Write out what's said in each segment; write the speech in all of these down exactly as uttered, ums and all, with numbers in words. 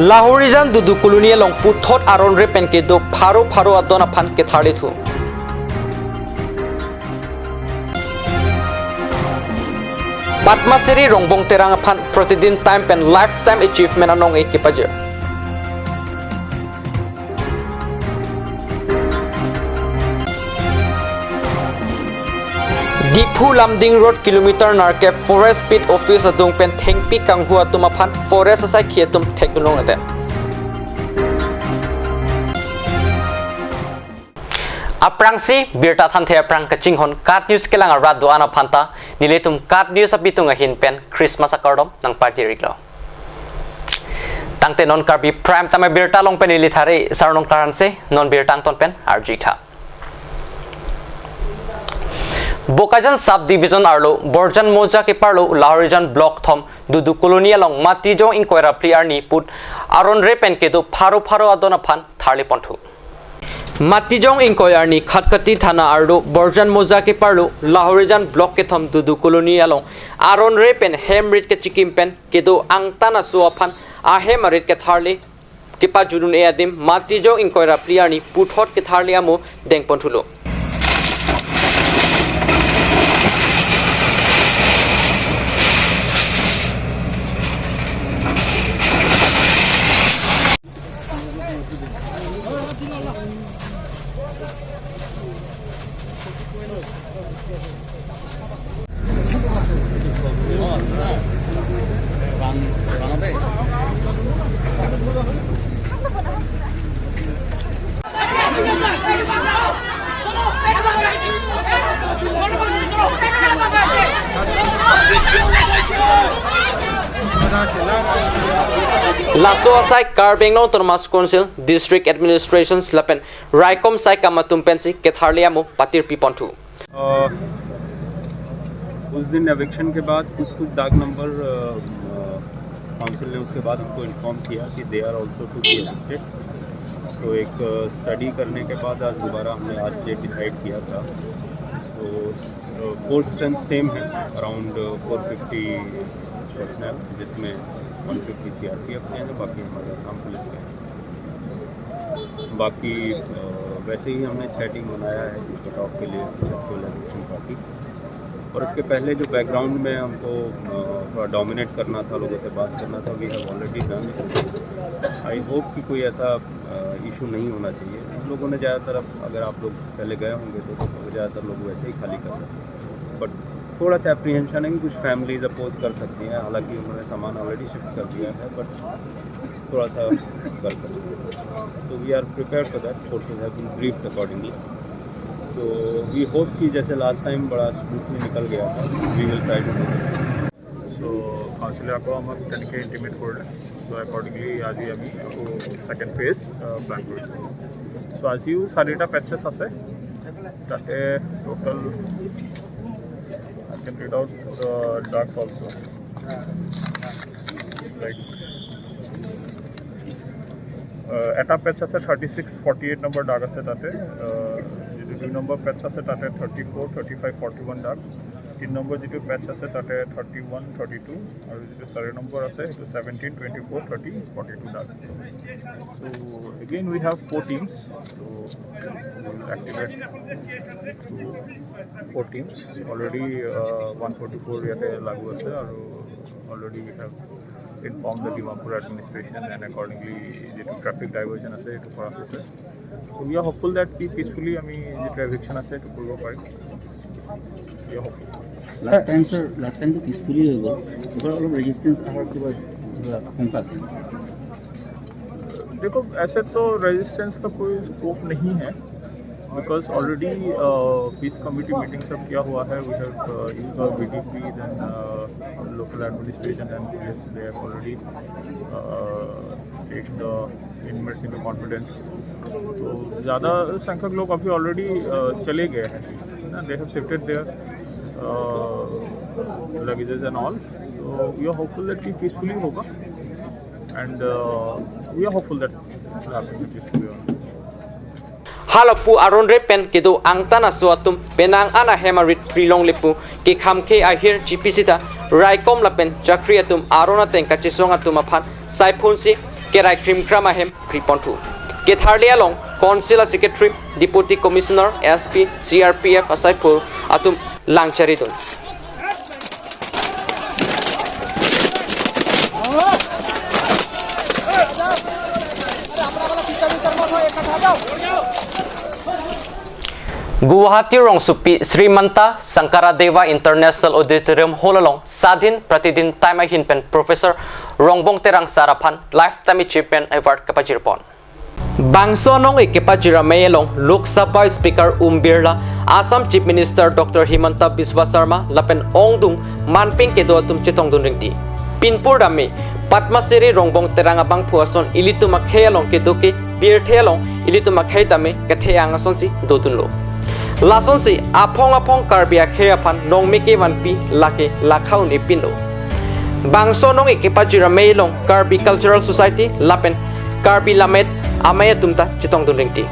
Lahorijan Dudu Colony along puthot aron re pen kedo pharo pharo adon aphan ketharli thu. Padma Shri Rongbong Terang aphan Pratidin Time pen Lifetime Achievement anong-e kepajir. Diphu Lumding Road kilometer nerkep Forest Beat Office adung pen thengpi kanghu atum aphan forest asaikhi atum thekdunlongle. Aphrangsi birta thanthe aphrang kachinghon KAT News kelang arat do-an aphan ta, nelitum KAT News abitung ahin pen Christmas akardom nangpajir-iklo. Tangte non Karbi Prime Time abirta along pen neli thari Sarnong Karanse, non birta angton pen arju-ik tha. Bokajan Sub Division arlo Borjan Moja keparlo Lahorijan Block thom Dudu Colony along Matijong ingkoi ra phli arni put aron re pen kedo pharo pharo adon aphan tharli ponthu. Matijong ingkoi arni Khatkhati Thana arlo Borjan Moja keparlo Lahorijan Block kethom Dudu Colony along aron re pen hem rit kachikim pen kedo angtan aso aphan ahem arit ketharli kepajudun-e adim Matijong ingkoi ra phli arni puthot ketharli amo dengponthulo. Laso asai Karbi Anglong Autonomous Council, District Administrations lapen raikom saikam atum pensi ketharli amo patirpi ponthu. अ, उस दिन एविक्शन के बाद कुछ कुछ डाक नंबर, अ, अ, काउंसिल ने उसके बाद हमको इन्फॉर्म किया कि they are also to be evicted। तो एक, अ, स्टडी करने के बाद आज दोबारा हमने आज ये डिसाइड किया था। तो, अ, फोर्स स्ट्रेंथ सेम है, अराउंड, अ, फ़ोर फ़िफ़्टी पर्सनल, जिसमें वन फ़िफ़्टी सीआरपीएफ के हैं, बाकी हमारे आसाम पुलिस के हैं। बाकी, अ, वैसे ही हमने छह टीम बनाया है कुछ कट ऑफ के लिए, एक्चुअल एविक्शन पार्टी। और इसके पहले जो बैकग्राउंड में हमको, अ, थोड़ा डोमिनेट करना था, लोगों से बात करना था, we have already done। I hope कि कोई ऐसा, अ, इशू नहीं होना चाहिए। हम लोगों ने ज़्यादातर, अब अगर आप लोग पहले गए होंगे तो, तो ज़्यादातर लोग वैसे ही खाली कर देते हैं। बट थोड़ा सा अप्रीहेंशन है कि कुछ फैमिलीज अपोज कर सकती हैं, हालांकि उन्होंने सामान ऑलरेडी शिफ्ट कर दिया है, बट थोड़ा सा कर सकते हैं। तो we are prepared for that, forces have been briefed accordingly। So we hope कि जैसे लास्ट टाइम बड़ा स्मूथली निकल गया था, we will try to do that। So কাউন্সিলে আকৌ আমাক তেনেকৈ ইণ্টিমেট কৰিলে। চ' একৰ্ডিংলি আজি আমি আকৌ ছেকেণ্ড ফেজ, আহ, প্লেন কৰিছোঁ। চ' আজিও চাৰিটা পেটছেছ আছে, তাতে টোটেল, I can read out the drugs also। Like, আহ, এটা পেটছ আছে, thirty six forty eight number ডাক আছে তাতে। আহ, যিটো দুই নম্বৰ পেটছ আছে তাতে thirty four, thirty five, forty one ডাক। তিনি নম্বৰ যিটো পেটছ আছে তাতে থাৰ্টি ওৱান, থাৰ্টি টু, আৰু যিটো চাৰি নম্বৰ আছে সেইটো seventeen, twenty four, thirty, forty two ডাক। So again we have four teams। So we will activate four teams। Already, uh, one forty four ইয়াতে লাগু আছে আৰু already we have informed the Dimapur administration and accordingly যিটো ট্ৰেফিক ডাইভাৰজন আছে সেইটো কৰা হৈছে। So we are hopeful that কি পিচফুলি আমি যিটো এভিকশ্যন আছে সেইটো কৰিব পাৰিম। We are hopeful। Last time sir, last টাইমটো পিচফুলি হৈ গ'ল, এইবাৰ অলপ ৰেজিষ্টেঞ্চ অহাৰ কিবা, কিবা আশংকা আছে? देखो, ऐसे तो रेजिस्टेंस का कोई स्कोप नहीं है, because already peace committee meeting सब किया हुआ है। We have used our BDP, then local administration and police, they have already take the inmates into confidence. तो ज़्यादा संख्यक लोग अभी ऑलरेडी चले गए हैं ना, they have shifted their luggages and all. So we are hopeful that कि पीसफुली होगा। And we are hopeful that it will happen with this, to be honest। Halakpu aron re pen kedo angtan aso atum penang an ahem arit prilongle pu kekhamkhe ahirjupi sita raikom lapen chakri atum aron ateng kachesong atum aphan saiphonsi kerai krimkram ahem kriponthu. Ketharli along Council a-Secretary, Deputy Commissioner, S P, C R P F asaiphu atum langcharidun. Guwahati rongsopi Srimanta Sankaradeva International Auditorium Hall along Sadhin Pratidin Time ahin pen Professor Rongbong Terang sir aphan Lifetime Achievement Award kapajirpon. Bangso anong-e kepajir amei along Lok Sabha Speaker Om Birla, Assam Chief Minister Doctor Himanta Biswa Sarma lapen ongdung manpeng kedo atum chetongdun ringti. Pinpur dame Padma Shri Rongbong Terang abangphu ason ilitum akhei along kedo ke pirthe along ilitum akhei tame kethe-ang asonsi dodunlo. Lasonsi aphong aphong Karbi akhei aphan nongmeke vanpi lake lakha un-e pinlo. Bangso anong-e kepajir amei along Karbi Cultural Society lapen Karbi Lammet amei atum ta chetongdun ringti.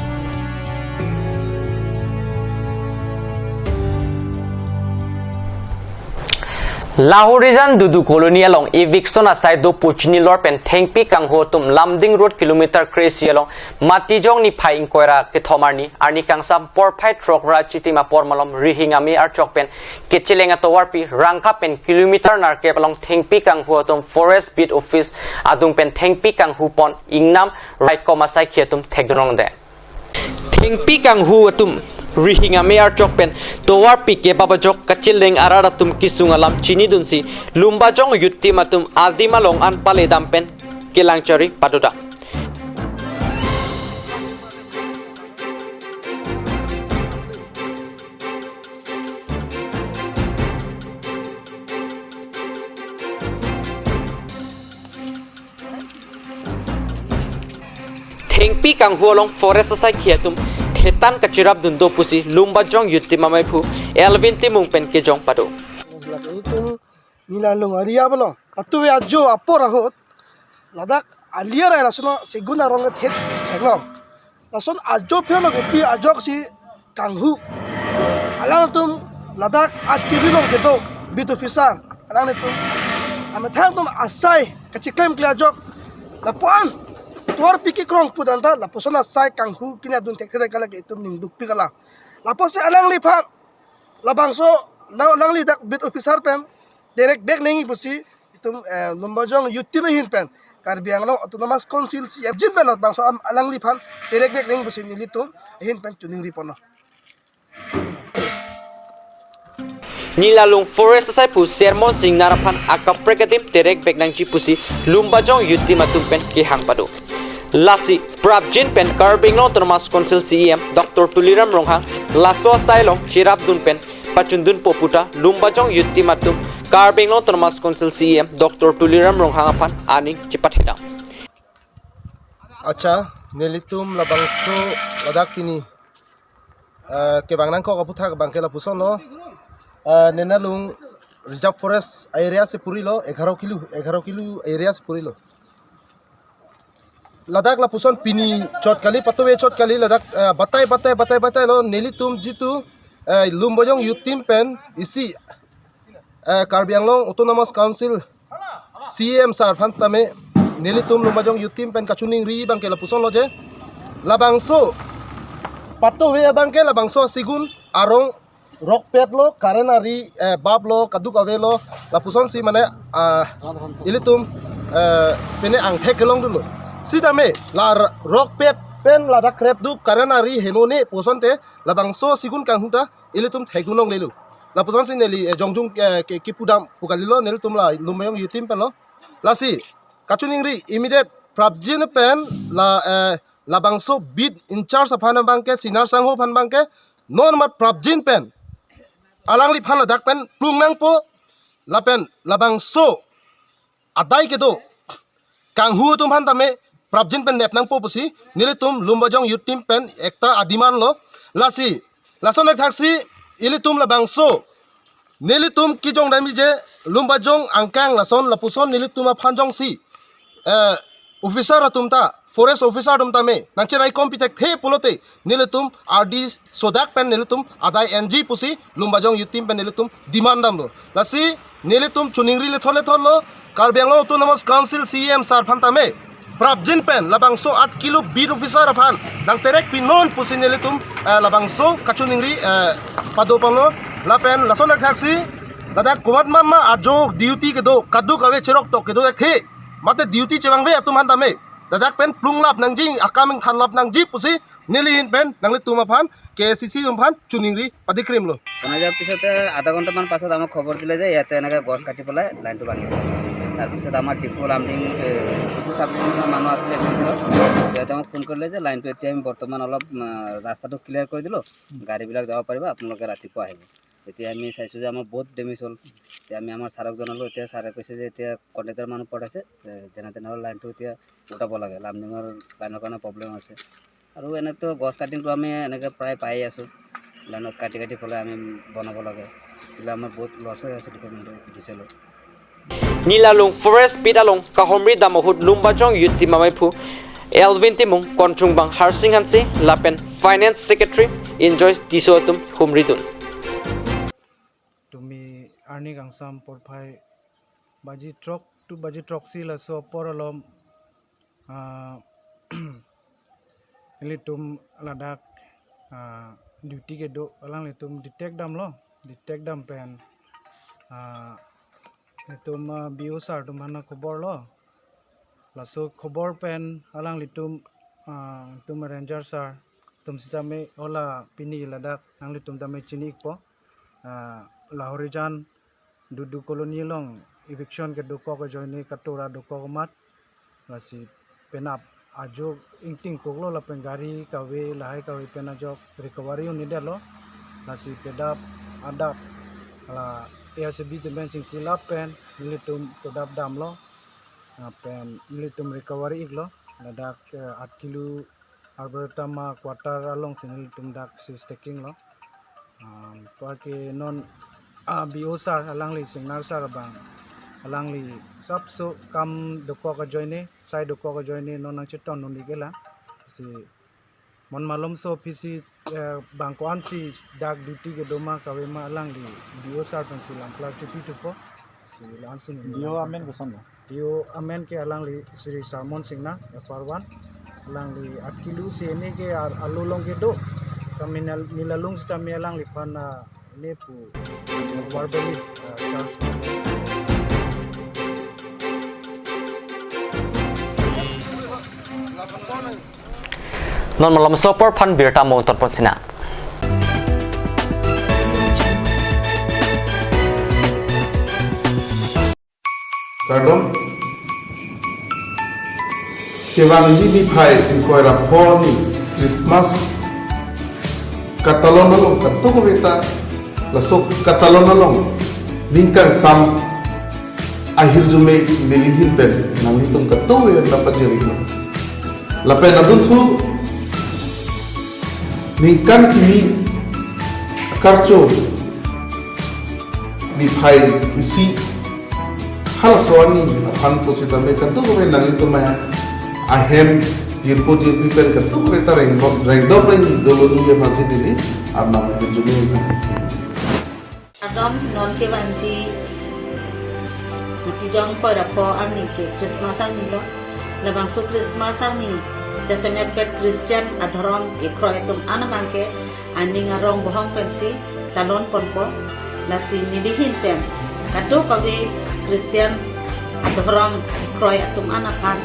Lahorijan Dudu Colony along eviction asai do puchini lor pen thengpi kanghu atum Lumding Road kilometer kre-isi along Matijong niphai ingkoi ra kethom arni, arni kangsam porphai throk ra chitim apor malom rihing amei archok pen kecheleng atovarpi Rangkap pen kilometer nerkep along thengpi kanghu atum Forest Beat Office adung pen thengpi kanghu pon ingnam raikom asaikhi atum thekdunlongde. Thengpi kanghu atum rihing amei archok pen tovarpi kebap ajok kacheleng arat atum kesung alam chinidunsi Lumbajong Youth Team atum adim along an paledam pen kelangchari padodak. Thengpi kanghu along forest asaikhi atum thetan kachirapdun do pusi Lumbajong Youth Team ameiphu Elvin Timung pen kejong pado. Ladak itum Nila Lung area belong. Patuve ajo apor ahut ladak alia rai lasono segun arong kethet theklong. Lason ajo phelo kepi ajoksi kanghu. Alangtum ladak atiri along kedo beat officer. Alanglitum amethang atum asai kachiklemkle ajok. Lapuan tovarpi kekrong pudanta lapuson asai kanghu kini adun thekthedet kalake itum ningdukpi kalang. Lapusi alangliphan labangso nang alangli dak beat officer pen direct back nangji pusi itum, eh, Lumbajong Youth Team ahin pen Karbi Anglong Autonomous Council C E M jin pen labangso am alangliphan direct back nangji pusi nelitum ahin pen chiningri ponlo. Nila Lung Forest asaiphu Sermon Singnar aphan akaprek adim direct back nangji pusi Lumbajong Youth Team atum pen kehang pado. Lasi prapjin pen Karbi Anglong Autonomous Council C E M Doctor Tuliram Ronghang laso asai along chirapdun pen pachundunpo puta Lumbajong Youth Team atum Karbi Anglong Autonomous Council C E M Doctor Tuliram Ronghang aphan aning chepathedam. Acha, nelitum labangso ladak pini, eh, kevang nangkok aputhak abangke lapusonlo, eh, Nila Lung Reserve Forest area si purilo, egharo kilo, egharo kilo area si purilo. Ladak lapuson pini chot kali, patuve chot kali, ladak, eh, batai, batai, batai, batailo, nelitum jitu, eh, Lumbajong Youth Team pen isi, eh, Karbi Anglong Autonomous Council C E M sir aphan tame nelitum Lumbajong Youth Team pen kachiningri abangke lapusonlo je. Labangso patuve abangke labangso segun arong rokpetlo, current ari, eh, baplo, kaduk avelo, lapusonsi mane, ah, ilitum, eh, pine angthek kelongdunlo. Sitame la r-, rokpet pen ladak krepdup current ari henone pusonte labangso segun kanghu ta ilitum thekdunlonglelo. Lapusonsi neli, eh, jongjung, eh, ke, kipudam pu kalilo nelitum la Lumbajong Youth Team penlo. Lasi kachiningri immediate prapjin pen la, eh, labangso beat in charge aphan abangke, Sinar Sangho aphan abangke, non mat prapjin pen alangliphan ladak pen plung nangpo, lapen labangso adai kedo kanghu atum aphan tame prapjin pen nep nangpo pusi nelitum Lumbajong Youth Team pen ekta a-demand lo. Lasi lason lekthaksi ilitum labangso nelitum kejongdamji je Lumbajong angkang lason lapuson nelitum aphan jongsi, eh, officer atum ta, forest officer atum tame nangcheraikom pithekthe pulote nelitum ardi sodak pen nelitum adai enji pusi Lumbajong Youth Team pen nelitum demand damlo. Lasi nelitum chiningri lethot lethotlo, Karbi Anglong Autonomous Council C E M sir aphan tame prapjin pen labangso art kilo beat officer aphan nangterek pinon pusi nelitum, eh, labangso kachiningri, eh, pado ponlo. Lapen lason akthaksi ladak komat mama ajo duty kedo, kadokave cherok tok kedo ekthe, mate duty chevangve atum aphan tame ladak pen plunglap nangji, akam ingthanlap nangji pusi neli ahin pen nanglitum aphan, K A C C aphan chiningri padikrimlo. জনাজাৰ পিছতে আধা ঘণ্টামান পাছত আমাক খবৰ দিলে যে ইয়াতে এনেকৈ গছ কাটি পেলাই লাইনটো ভাঙি দিলে। তাৰপিছত আমাৰ ডিফু লামডিং, এ, ডিফু চাব ডিভিজনৰ মানুহ আছিলে এফ ডি চিৰ। সিহঁতে আমাক ফোন কৰিলে যে লাইনটো এতিয়া আমি বৰ্তমান অলপ, আ, ৰাস্তাটো ক্লিয়াৰ কৰি দিলোঁ, গাড়ীবিলাক যাব পাৰিব, আপোনালোকে ৰাতিপুৱা আহিব। এতিয়া আমি চাইছোঁ যে আমাৰ বহুত ডেমেজ হ'ল। এতিয়া আমি আমাৰ ছাৰক জনালোঁ, এতিয়া ছাৰে কৈছে যে এতিয়া কণ্ট্ৰেক্টৰ মানুহ পঠাইছে, এ, যেনে তেনে হ'ল লাইনটো এতিয়া উঠাব লাগে, লামডিঙৰ লাইনৰ কাৰণে প্ৰব্লেম আছে। আৰু এনেতো গছ কাটিংটো আমি এনেকে প্ৰায় পায়ে আছোঁ, লাইনত কাটি কাটি পেলাই আমি বনাব লাগে, এইবিলাক আমাৰ বহুত লছ হৈ আছে ডিপাৰ্টমেণ্টৰ ডিচেলৰ। Nilalung Forest Beat along kahomri dam ahut Lumbajong Youth Team amaiphu Elvin Timung, Konchungbang Harsing Hanse lapen Finance Secretary Enjoy Tisso atum humridun. Tumi arni kangsam porphai baji throk, tu baji throksi laso apor alom, ah, ilitum ladak, ah, duty kedo alanglitum detect damlo, detect dam pen, ah, itum, ah, B O sir atum aphan khobor lo. Laso khobor pen alanglitum, ah, itum ranger sir atum sitame hala pini ladak nanglitum tame chini-ikpo. Ah, Lahorijan Dudu Colony along eviction kedokok ajoine katora dokok amat. Lasi penap ajo ingtingkoklo lapen gari kave lahai kave pen ajok recovery un-edetlo. Lasi pedap adap la A R C B team pen chingkilap pen nelitum pedap damlo. Ah, pen nelitum recovery-iklo. Ladak, eh, aat kilo Arboretum a-quarter alongsi nelitum dak seize taking lo. Ah, anparke non, ah, B O sir alangli Singnar sir abang alangli sapso kam dokok ajoine, sai dokok ajoine non nangchetondun-ik-elang. Si Mon Malomso office, eh, bang ko-ansi dak duty kedo ma kave ma alangli B O sir pensi lam klar chepithupo. Si la-ansi neli D O amen koson lo? D O amen ke alangli Shri Sarmon Singnar, F R one. Alangli aat kilo si ene ke ar-, arlo along kedo. Kami nal-, Nilalung sitame alangliphan, ah, ne pu verbally, ah, charge. Non malomso apor aphan birta mo tonponsinang. Kardom. Kevangji niphai ingkoi ra pho arni Christmas katalon along kadokave ta, laso katalon along ning kangsam ahirjume neli ahin pen nanglitum kadokave nangpajirlo. Lapen adunthu ningkan kimi akarcho niphai isi halaso arni aphan pusitame kadokave nanglitum ahem jirpo jirpi pen kadokave ta rengdok rengdok rengji dolo ningje aphansi neli Arnam ahirjume. Kardom, non kevangji Matijong ingkoi ra pho arni ke Christmas arni lo. Labangso Christmas arni jasemet pen Christian adhorom kekroi atum an abang ke aning arong bohong pensi talon ponpo. Lasi neli ahin pen kadokave Christian adhorom kekroi atum an aphan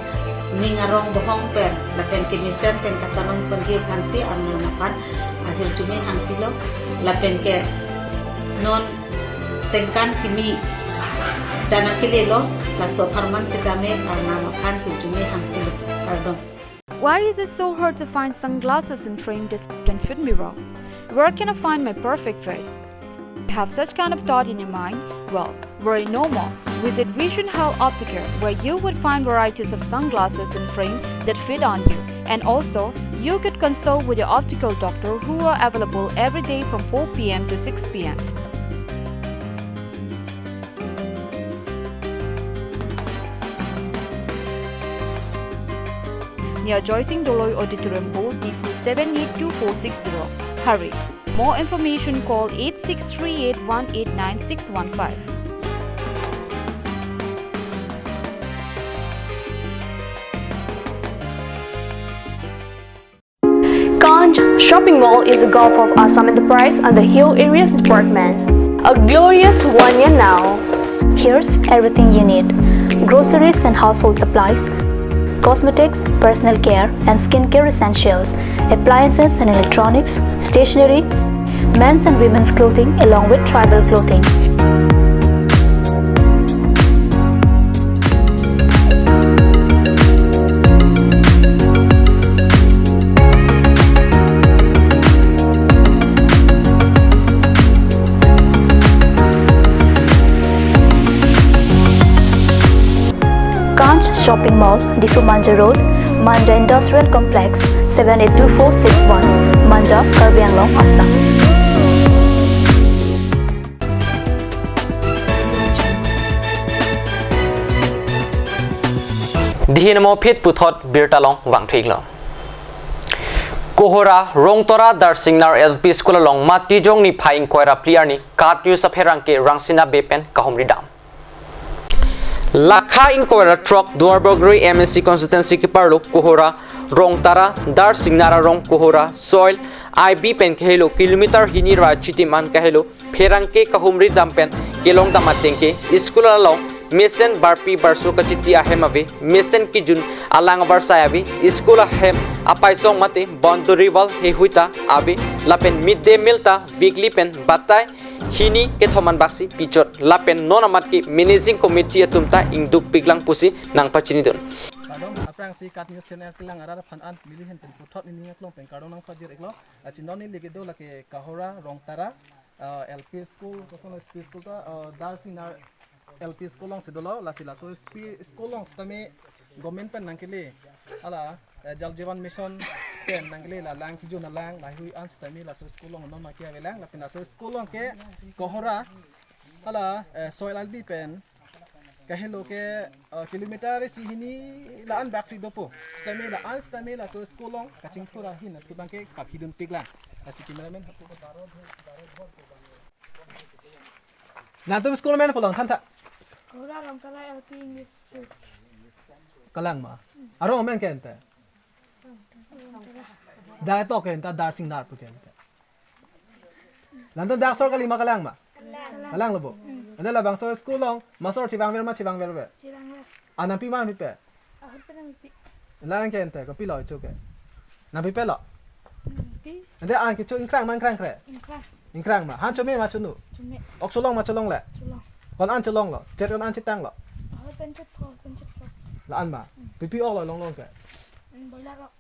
ning arong bohong pen lapen kemesen pen katalon ponji aphansi Arnam aphan ahirjume hangpilo. Lapen ke non sengkan kimi dana kelelo, laso apharman sitame Arnam aphan hirjume hangpilo. Kardom. Why is it so hard to find sunglasses in frame that can fit me well? Where can I find my perfect fit? You have such kind of thought in your mind? Well, worry no more. Visit Vision Health Optical, where you would find varieties of sunglasses in frame that fit on you. And also, you could consult with your optical doctor who are available every day from four p m to six p m. Near Joysing Doloi Auditorium, Board, Diphu seven eight two four six zero. Hurry! More information, call eight six three eight one eight nine six one five. Shopping mall is a Gulf of Assam enterprise under Hill Areas Department. A glorious one year now. Here's everything you need: groceries and household supplies, cosmetics, personal care and skincare essentials, appliances and electronics, stationery, men's and women's clothing along with tribal clothing. Kanch Shopping Mall, Diphu Manja Road, Manja Industrial Complex, seven eight two four six one, Manja, Karbi Anglong, Assam. Dihin mo phit puthot birta along vangthu-iklo. Kohora Rongtara Darsingnar L P School along Matijong niphai ingkoi ra phli arni kat news apherangke Rangsina Bey pen kahumri dam. Lakha ingkoi ra throk Duarbagori M A C constituency keparlo Kohora Rongtara Darsingnar arong Kohora soil I B pen kahelo kilometer hini ra chitim an kahelo pherangke kahumri dam pen kelong dam ateng ke school along mesen barpi barso kachiti ahem ave, mesen kijun alang avarsai ave, school ahem apaisong mate boundary wall heihui ta ave, lapen mid day meal ta weekly pen batai hini kethom an baksi pichot, lapen non amat ke managing committee atum ta ingduk piklang pusi nangpachinidun. Kardom, aphrangsi Kat News Channel kelang arat aphan an neli ahin pen puthot neli aklong pen kardom nangpajir-iklo. Lasi non neli kedo lake Kohora Rongtara, uh, L P school, kosong L P school ta, uh, Darsingnar L P school alongsi dolo, lasi laso S P school along sitame government pen nangkele, hala, eh, Jal Jeevan Mission pen nangkele la lang kijun alang, lahui an sitame laso school along non nangke avelang, lapen laso school along ke Kohora, hala, eh, soil I B pen kahelo ke, eh, kilometer isi hini la-an baksi dopo. Sitame la-an sitame laso school along kachingthur ahin athubang ke kaphidun piklang. Lasi cameraman. Nangtum school amen pulang thantha. Kohora Rongtara L P English School. Kalang ma. Arong amen ke ente. Dai to ke ente Darsingnar pu ke ente. Nangtum dak sor kali ma, kalang ma? Kalang. Kalang lo bo. Ente labangso school along masor chevangver ma chevangverve? Chevangver. An nangpi ma nangpipe? Ahut pen nangpi. Lang ke ente, kopilo cho ke? Nangpipelo? Nangpi. Ente an kecho ingkrang ma ingkrangkre? Ingkrang. Ingkrang ma. Han chome ma chonu? Chome. Ok cholong ma cholongle? Cholong. Ko-an an cholonglo? Chet ko-an an chetanglo? Ahut pen chetpo, pen chetpo. La-an ma. Pipi-oklo longlong ke? Hmm, boiler-ok.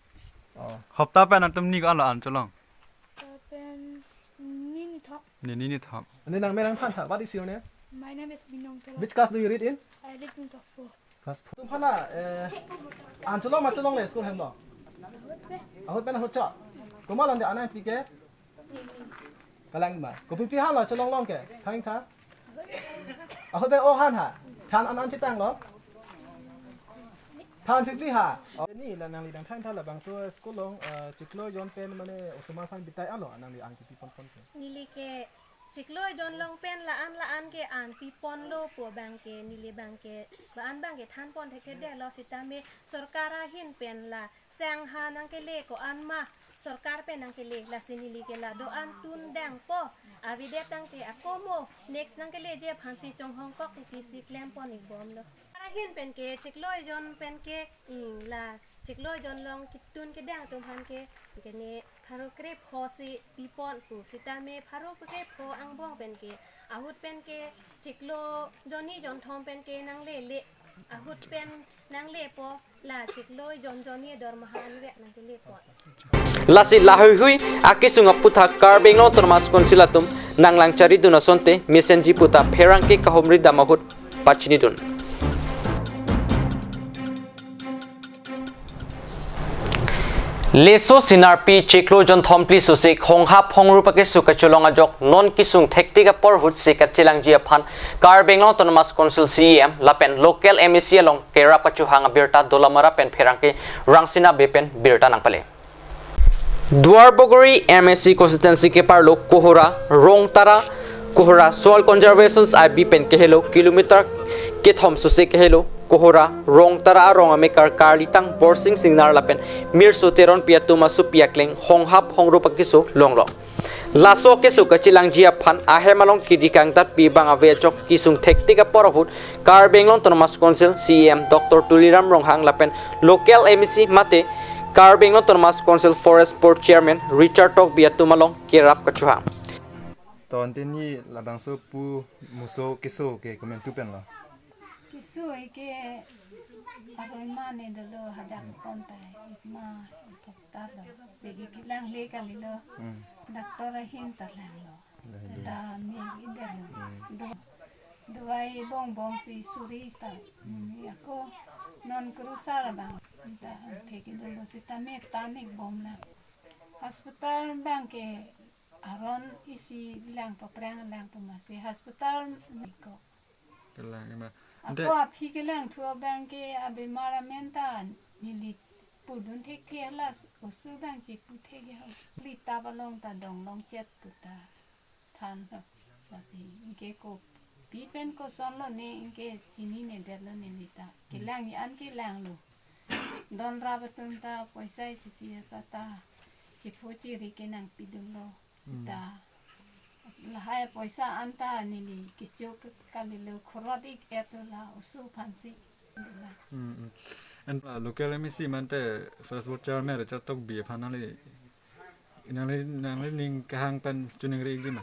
Oh. Hopta pen nangtum ni ko-anlo an cholong? Hopta pen ni nithom. Ni, ni nithom. Ante nangmen nangthan tha. What is your name? My name is Binong Tela. Which class do you read in? I read in class four. Class four. Nangtum aphan la, eh, an cholong ma cholongle school ahem along? Ahut pen ahut chot. Komat ante an nangpi ke? Kalang ma. Kopi pi hanlo cholonglong ke? Than tha. Ahut pen o han ha. Than an an chetanglo? Than phli phli ha. Oh, ni la nangli nangthan tha labangso school along, eh, chiklo jon pen mane osomar aphan bitai alo nangli an kipi ponpon ke? Neli ke chiklo jon along pen la-an la-an ke an piponlo pu abang ke neli abang ke ba-an abang ke thanpon thekthedetlo sitame sorkar ahin pen la sang ha nangkele ko-an ma sorkar pen nangkele lasi neli ke la do-an tun dangpo avedet tangte akomo next nangkeleji aphansi chonghongkok titi si klempon-ikbomlo. Ahin pen ke chiklo jon pen ke ing la chiklo jon along kitun kedang atum aphan ke kene pharo krepho si pipon pu sitame pharo krepho angbong pen ke ahut pen ke chiklo jon ni jon thom pen ke nanglele ahut pen nanglepo la chiklo jon jon ni dormaha anvet nangkelepo. Lasi lahuihui akesung aputhak Karbi Anglong Autonomous Council atum nanglang charidun asonte mesenji puta pherangke kahumri dam ahut pachinidun. Leso sinarpi chiklo jon thom phli sosik honghap hongrup akeso kacholong ajok non kesung thektik apor ahutsi kachelangji aphan Karbi Anglong Autonomous Council C E M lapen local M A C along kerap kachohang abirta Dolamara pen pherangke Rangsina Bey pen birta nangpale. Duarbagori M A C constituency keparlo Kohora, Rongtara, Kohora Soil Conservation I B pen kehelo kilometer kethom sose kehelo Kohora Rongtara arong amekar Karlitang Borsing Singnar lapen Mirso Teronpi atum asopi akleng honghap hongrup akeso longlo. Laso akeso kachelangji aphan ahem along kiri kangtatpi abang ave ajok kesung thektik apor ahut Karbi Anglong Autonomous Council C E M Doctor Tuliram Ronghang lapen local M A C mate Karbi Anglong Autonomous Council Forest Board Chairman Richard Tokbi atum along kerap kachohang. Ton teni labangso pu muso keso ke komentu penlo. Keso ke aroi mane dolo hadak pon ta ikma tokta lo. Segi kelang le kalilo. Hmm. Doctor ahin ta langlo. Lahelo. Ta me idelo. Hmm. Do, dawai bongbong si suri ta. Hmm, ako non krusar abang. Ta thek idelo sitame tanik bomla. Hospital abang ke aron isi lang paprang lang puma si hospital niko. Kelang ima. Ante ako aphi kelang thu abang ke abemar amen ta neli pudun thekthe hala oso abang chepu thektheho. Lita palong ta dong longchet puta than ho. Lasi anke kopi pen kosonlo ne anke chininedetlo ne lita. Kelang an kelanglo. Don rap atum ta poisa isi isi asata chepho chiri ke nangpidunlo. Hmm. Sita lahai poisa anta neli kecho ke kalilo khorot ik-et la oso aphansi. Hmm, hmm. And, uh, local M A C mate Forest Board Chairman Richard Tokbi aphan nangli, nangli, nangli ning kehang pen choningri ikji ma?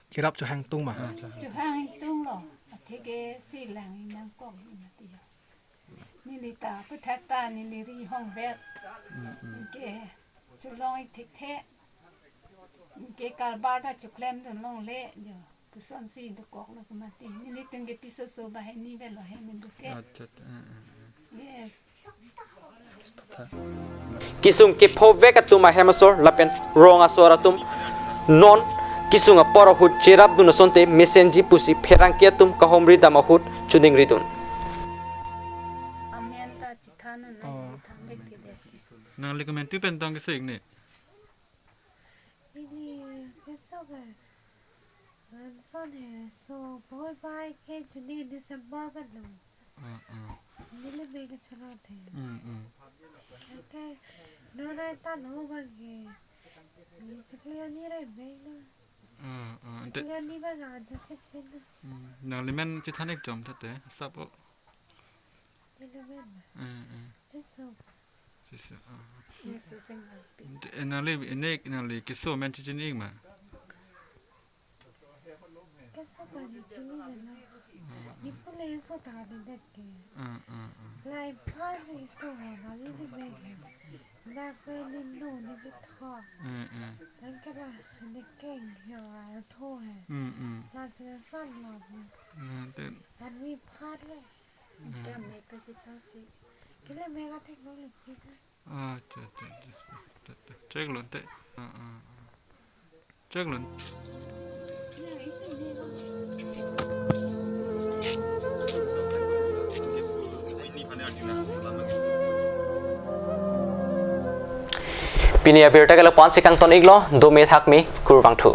Kerap chohang tung ma? Ah, chohang. Chohang tunglo. Atheke si lang inang kong imati ya. Neli ta puthak ta neli ri hongvet. Hmm, hmm. Anke cholong ik thekthe. Anke karbar ta choklem dun longle jo. Tusonsi dokoklo kemati. Nelitum ke piso so bahai ni velo he ni duke. Accha, accha. Eh, eh, eh. Yes. Kesung kephovek atum ahem asor lapen rong asor atum non kesung apor ahut cherapdun asonte mesenji pusi pherangke atum kahomri dam ahut choningridun. Amen ta chithan na. Oh. Chithan dek ti dek. Nangli komentu pen tong kesik ni. Neli keso ke anson he so boi bai ke June December ba lo. Ah, ah. Neli me ke chalo the. Hmm, hmm. Ke nonai ta no ba ke. Ni chikli ani re be lo. Ah, ah. Ante chikli ani ba ga ja chip pe lo. Hmm. Nangli men chithan ik jom tha te. Sap o. Neli men. Eh, eh. Keso. Keso, ah. Keso sing nangpi. Ante, eh, nangli, inek nangli keso men chichini ik ma? Keso ta chichini de na. Ah, ah. Ni pule keso ta de det ke. Ah, ah, ah. Lai par si keso ho na li li bag he. Dak pe ni no ni chitho. Eh, eh. Anke la ni keng he wa tho he. Hmm, hmm. La si san la. Hmm, te. An mi par le. Hmm. Kam me pe si chang si. Kile me ka thek lo le ke. Ah, cha, cha, cha, cha, cha. Chek lo te. Ah, ah, ah. Chek lo. Pini abirta ke lapu-an si kangton iklo, dome thakme, kurvangthu.